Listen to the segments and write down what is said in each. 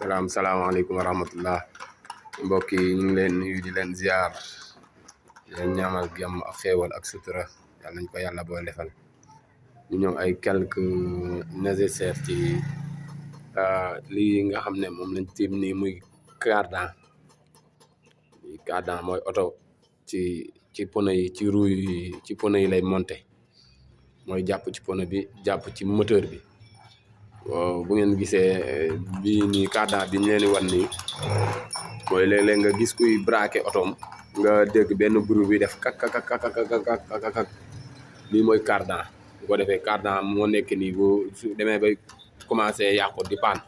salaamaaleykum wa rahmatullah mbokk yi ñu ngi leen nuyu di leen ziar di leen ñaamal jàmm ak xéewal ak sutura yàlla nañ ko yàlla boo defal ñu ñëw ay quelques nécessaires ci lii nga xam ne moom lañ tiim nii muy cardan mooy oto ci pono yi ci roue yi ci pono yi lay monté mooy jàpp ci pono bi jàpp ci moteur bi. Bu ngeen gisee bii nii cardan bi ñu leen di wan nii mooy léeg-léeg nga gis kuy braqué otoom nga dégg benn bruit bi def kak kak kak kak lii mooy cardan bu ko defee cardan moo nekk nii bu su demee bay commencé yàqu di paan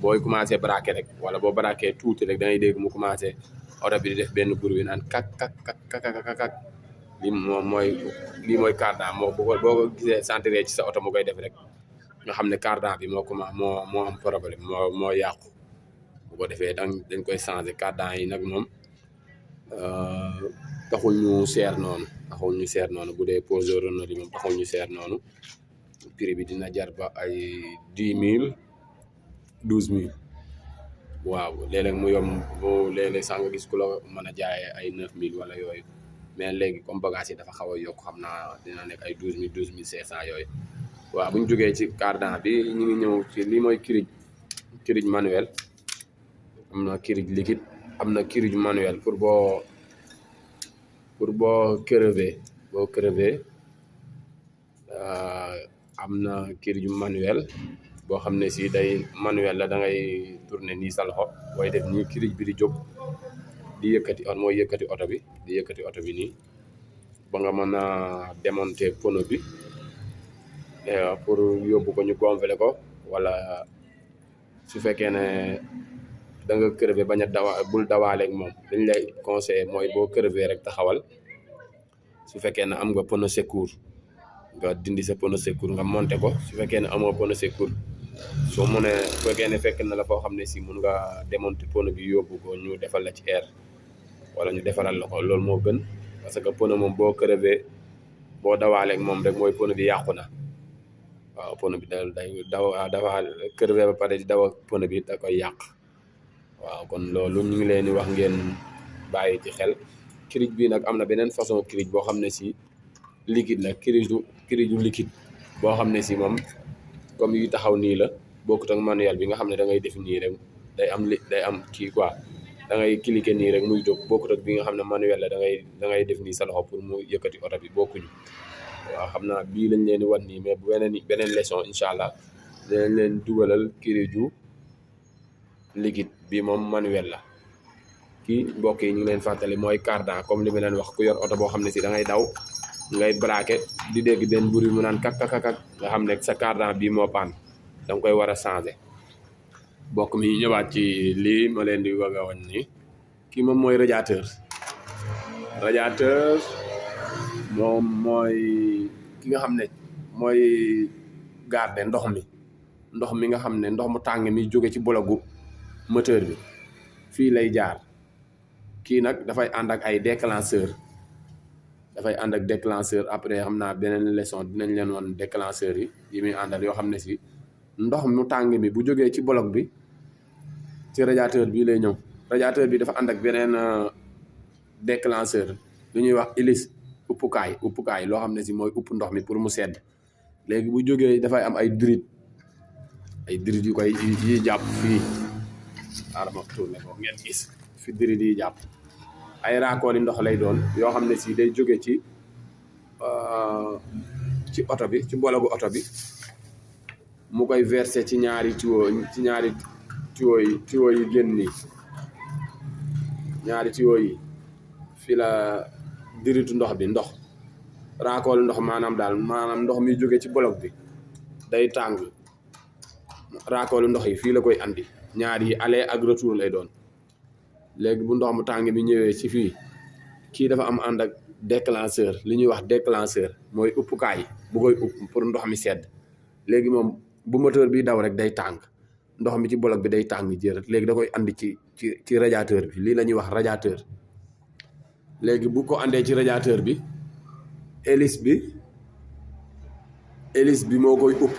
booy commencé braqué rek wala boo braqué tuuti rek da ngay dégg mu commencé oto bi di def benn bruit bi naan kak kak kak kak lii mooy cardan boo ko gisee sentir ci sa oto mu koy def rek nga xam ne cardan bi moo am problème moo yàqu bu ko defee dañ koy changé cardan yi nag moom taxul ñu seer noonu bu dee Peugeot Renault yi moom taxul ñu seer noonu prix bi dina jar ba ay 10 000 12 000 waaw léeg-léeg mu yomb léeg-léeg sax nga gis ku la mën a jaayee ay 9000 wala yooyu mais léegi comme bagage yi dafa xaw a yokk xam naa dina nekk ay 12500 yooyu waaw bu ñu jógee ci cardan bi ñu ngi ñëw ci lii mooy kirij manuel am na kirij liquide am na kirij manuel pour boo crevé am na kirij manuel boo xam ne si day manuel la da ngay tourner nii sa loxo booy def nii kirij bi di jóg di yëkkati mooy yëkkati oto bi nii ba nga mën a démonter pono bi pour yóbbu ko ñu gonfler ko wala su fekkee ne da nga crevé bañ a bul dawaaleeg moom dañ lay conseiller mooy boo crevé rek taxawal su fekkee ne am nga pneu secours nga dindi sa pneu secours nga monter ko su fekkee ne amoo pneu secours soo mënee su fekkee ne fekk na la foo xam ne si mun nga démonter pneu bi yóbbu ko ñu defal la ci air wala ñu defaral la ko loolu moo gën parce que pneu moom boo crevé boo dawaaleeg moom rek mooy pneu bi yàqu na waaw pneu bi dafa crevé ba pare di daw ak pneu bi da koy yàq waaw kon loolu ñu ngi leen di wax ngeen bàyyi ci xel. kirij bi nag am na beneen façon kirij boo xam ne si liquide la kiriju liquide boo xam ne si moom comme yu taxaw nii la bokkut ak manuel bi nga xam ne da ngay def nii rek day am kii quoi da ngay cliquer nii rek muy jóg bokkut ak bi nga xam ne manuel la da ngay def nii sa loxo pour mu yëkkati oto bi bokkuñu waaw xam naa bii lañ leen di wan nii mais bu beneen leçon incha allah dinañ leen dugalal kiriju liquide bi moom manuel la. kii mbokk yi ñu ngi leen fàttali mooy cardan comme li ma leen wax ku yor oto boo xam ne si da ngay daw ngay braqué di dégg benn bruit mu naan kak kak kak nga xam ne sa cardan bii moo paan da nga koy war a changé. mbokk mi ñëwaat ci lii ma leen di bëgg a wan nii kii moom mooy radiateur moom mooy ki nga xam ne mooy garder ndox mi nga xam ne ndox mu tàng mi jóge ci bologu moteur bi fii lay jaar. kii nag dafay ànd ak ay déclencheur après xam naa beneen leçon dinañ leen wan déclencheur yi muy àndal yoo xam ne si ndox mu tàng mi bu jógee ci bloc bi ci radiateur bi lay ñëw. radiateur bi dafa ànd ak beneen déclencheur lu ñuy wax hélice uppukaay loo xam ne si mooy upp ndox mi pour mu sedd léegi bu jógee dafay am ay drit yu koy yi jàpp fii arama tourné ko ngeen gis fi diri di jàpp ay raakooli ndox lay doon yoo xam ne si day jóge ci oto bi ci bologu oto bi mu koy versé ci ñaari tuyau yi génn nii ñaari tuyau yi fi la diritu ndox bi raakooli ndox maanaam ndox mi jóge ci bolog bi day tàng raakooli ndox yi fii la koy andi ñaar yi aller ak retour lay doon. léegi bu ndox mu tàng bi ñëwee ci fii kii dafa am ànd ak déclencheur li ñuy wax déclencheur mooy uppukaay bu koy upp pour ndox mi sedd léegi moom bu moteur bi daw rek day tàng ndox mi ci bloc bi day tàng jër léegi da koy andi ci radiateur bi lii la ñuy wax radiateur. léegi bu ko andee ci radiateur bi hélice bi moo koy upp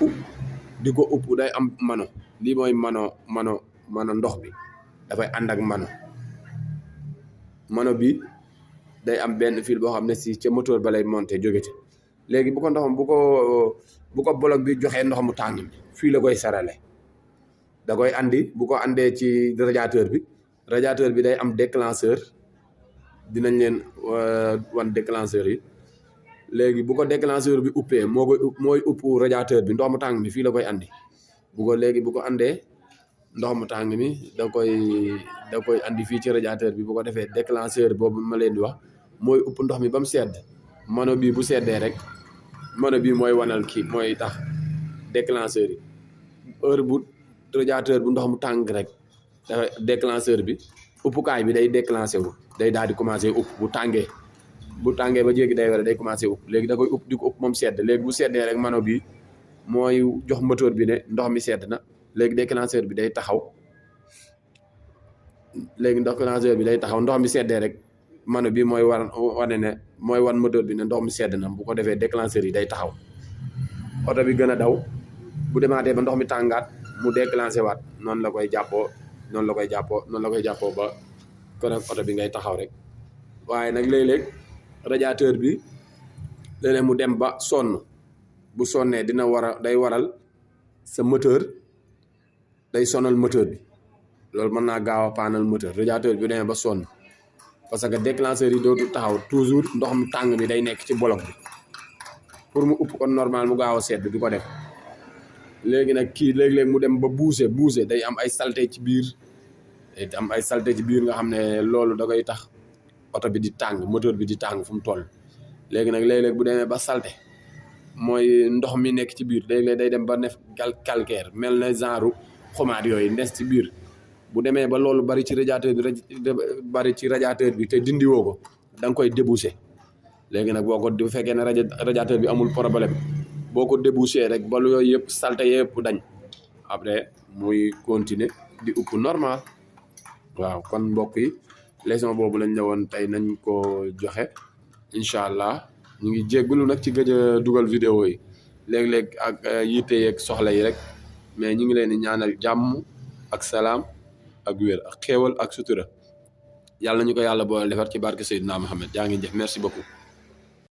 di ko upp day am mano lii mooy mano ndox bi dafay ànd ak mano bi day am benn fil boo xam ne si ca moteur ba lay monté jóge ci léegi bu ko ndoxam bu ko bolok bi joxee ndox mu tàng fii la koy sarale da koy andi bu ko andee ci radiateur bi day am déclencheur dinañ leen wan déclencheur yi léegi bu ko déclencheur bi uppee mooy upp radiateur bi ndox mu tàng mi fii la koy andi bu ko andee ndox mu tàng mi da koy andi fii ci radiateur bi bu ko defee déclencheur boobu ma leen di wax mooy upp ndox mi ba mu sedd mano bii bu seddee rek mano bii mooy wanal kii mooy tax déclencheur yi heure bu radiateur bu ndox mu tàng rek dafa déclencheur bi uppukaay bi day déclenché wu day daal di commencé upp bu tàngee ba jéggi day wara day commencé upp léegi da koy upp di ko upp moom sedd léegi bu seddee rek mano bi mooy jox moteur bi ne ndox mi sedd na léegi déclencheur bi day taxaw ndox mi seddee rek mano bi mooy wane ne mooy wan moteur bi ne ndox mi sedd na bu ko defee déclencheur yi day taxaw oto bi gën a daw bu demaatee ba ndox mi tàngaat mu déclenché waat noonu la koy jàppoo ba kon nag oto bi ngay taxaw rek waaye nag léeg-léeg radiateur bi léeg-léeg mu dem ba sonn bu sonnee day waral sa moteur day sonal moteur bi loolu mën naa gaaw a paanal moteur radiateur bi demee ba sonn parce que déclencheur yi dootul taxaw toujours ndox mu tàng mi day nekk ci bloc bi pour mu upp kon normal mu gaaw a sedd du ko def léegi nag kii léeg-léeg mu dem ba buuse day am ay saleté ci biir nga xam ne loolu da koy tax oto bi di tàng moteur bi di tàng fu mu toll léegi nag léeg-léeg bu demee ba saleté mooy ndox mi nekk ci biir léeg-léeg day dem ba nef calcaire mel na genre xomaat yooyu ndes ci biir bu demee ba loolu bari ci radiateur bi te dindiwoo ko da nga koy débouché léegi nag bu fekkee ne radiateur bi amul problème boo ko débouché rek ba yooyu yëpp saleté yëpp dañ après muy continuer di upp normal waaw kon mbokk yi leçon boobu lañ ñëwoon tey nañ ko joxe incha allah ñu ngi jéggulu nag ci gëj a dugal vidéo yi léeg-léeg ak yitte yeeg soxla yi rek mais ñu ngi leen di ñaanal jàmm ak salaam ak wér ak xéewal ak sutura yàlla ñu ko yàlla boole defar ci barke Seydina Muhammad jaa ngi jëf merci beaucoup